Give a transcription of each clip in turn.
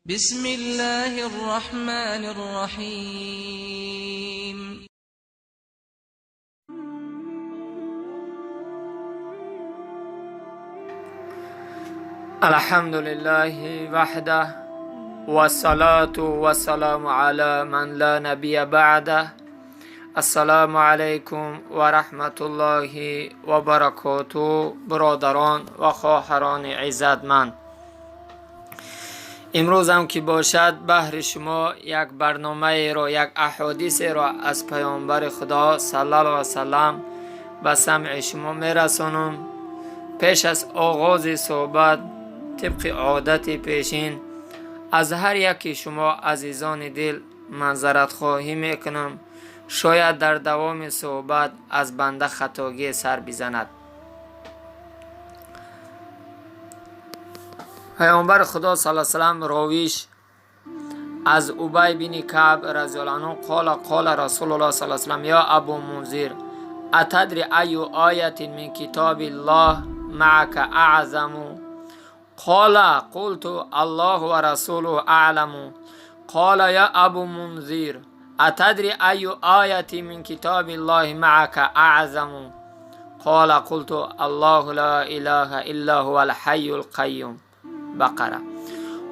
بسم الله الرحمن الرحيم. الحمد لله وحده والصلاة والسلام على من لا نبي بعده. السلام علیکم و رحمت الله و برکاته. برادران و خواهران عزتمند، امروز هم که باشد بهر شما یک برنامه را، یک احادیث را از پیامبر خدا صلی الله علیه و سلم به سمع شما میرسانم. پیش از آغاز صحبت، طبق عادت پیشین، از هر یکی شما عزیزان دل معذرت خواهی میکنم. شاید در دوام صحبت از بنده خطاگی سر بزند. پیامبر خدا صلی الله علیه و سلم، راویش از ابی بن کعب رضی الله عنه، قال قال رسول الله صلی الله علیه و سلم: یا ابو منذر، اتدری ای آیة من کتاب الله معك اعظم؟ قال قلت: الله ورسوله اعلم. قال: یا ابو منذر، اتدری ای آیة من کتاب الله معك اعظم؟ قال قلت: الله لا اله الا هو الحي القیوم، بقره.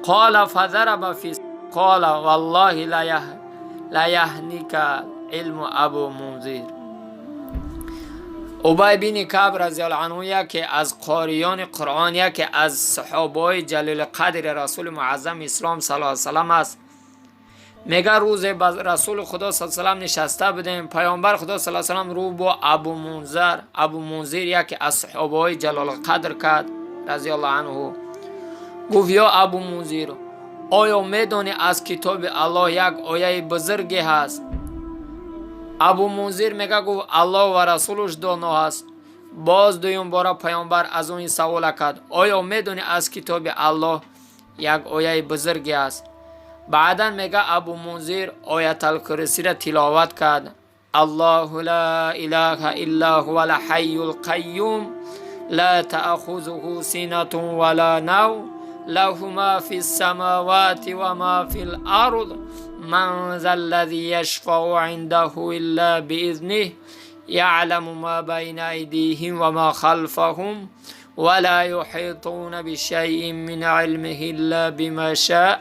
قال فضرب في قال: والله لا يهنيك علم ابو منذر. ابی بن کعب رضی الله عنه، یکی از قاریان قرآن، یکی از صحابای جلیل قدر رسول معظم اسلام صلی الله علیه وسلم است. میگه روز با رسول خدا صلی الله علیه وسلم نشسته بودیم. پیامبر خدا صلی الله علیه وسلم رو با ابو منذر، ابو منذر یکی از صحابای جلال قدر کرد رضی الله عنه، گفت: یا ابو منذر، آیا میدانی از کتاب الله یک آیه بزرگی هست؟ ابو منذر میگه، گفت: الله و رسولش دانا هست. باز دویم باره پیامبر از اون سوال کرد: آیا میدونی از کتاب الله یک آیه بزرگی است؟ بعدا میگه ابو منذر آیت الکرسی را تلاوت کرد: الله لا اله الا هو الحی القیوم، لا تأخذه سنة ولا نوم، له ما في السماوات وما في الأرض، من ذا الذي يشفع عنده إلا بإذنه، يعلم ما بين أيديهم وما خلفهم، ولا يحيطون بشيء من علمه إلا بما شاء،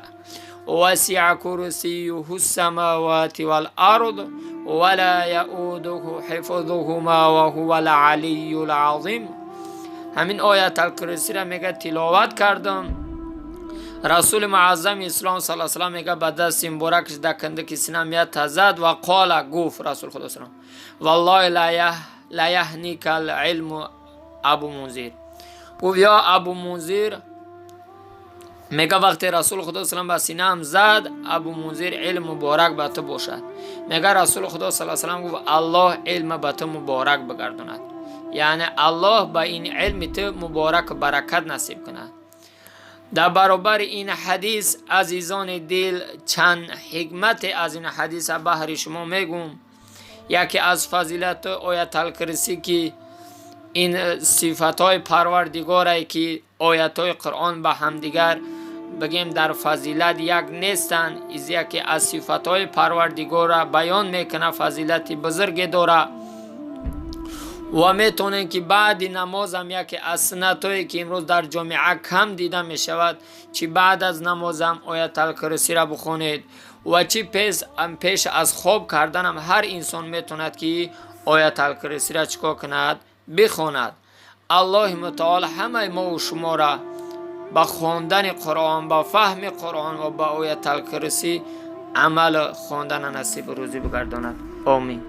وسع كرسيه السماوات والأرض، ولا يؤوده حفظهما وهو العلي العظيم. همین آیت الکرسی را میگه تلاوت کردم. رسول معظم اسلام صلی الله علیه وسلم میگه به دست مبارکش در کندک سینم یک زد و قال، گفت رسول خدا سلام: والله لا یهنیک العلم ابو منذر. گفت: یا ابو منذر، میگه وقتی رسول خدا سلام به سینم زد، ابو منذر، علم مبارک به تو باشد. میگه رسول خدا صلی الله علیه وسلم گفت: الله علم به تو مبارک بگرداند، یعنی الله به این علم تو مبارک برکت نصیب کند. در برابر این حدیث، عزیزان دل، چند حکمت از این حدیث بهر شما میگم. یکی از فضیلت آیت الکرسی که این صفت های پروردگاره که آیت های قرآن به همدیگر بگیم در فضیلت یک نیستن، از یکی از صفت های پروردگار بیان میکنه، فضیلت بزرگ داره. و میتونین که بعد نماز هم، یکی از سنت که امروز در جامعه کم دیده میشود، چی بعد از نماز هم آیت الکرسی را بخونید و چی پیش از خواب کردن هم هر انسان میتوند که آیت الکرسی را چکار کند؟ بخواند. الله متعال همه ما و شما را به خواندن قرآن، به فهم قرآن و به آیت الکرسی عمل خواندن نصیب روزی بگرداند. آمین.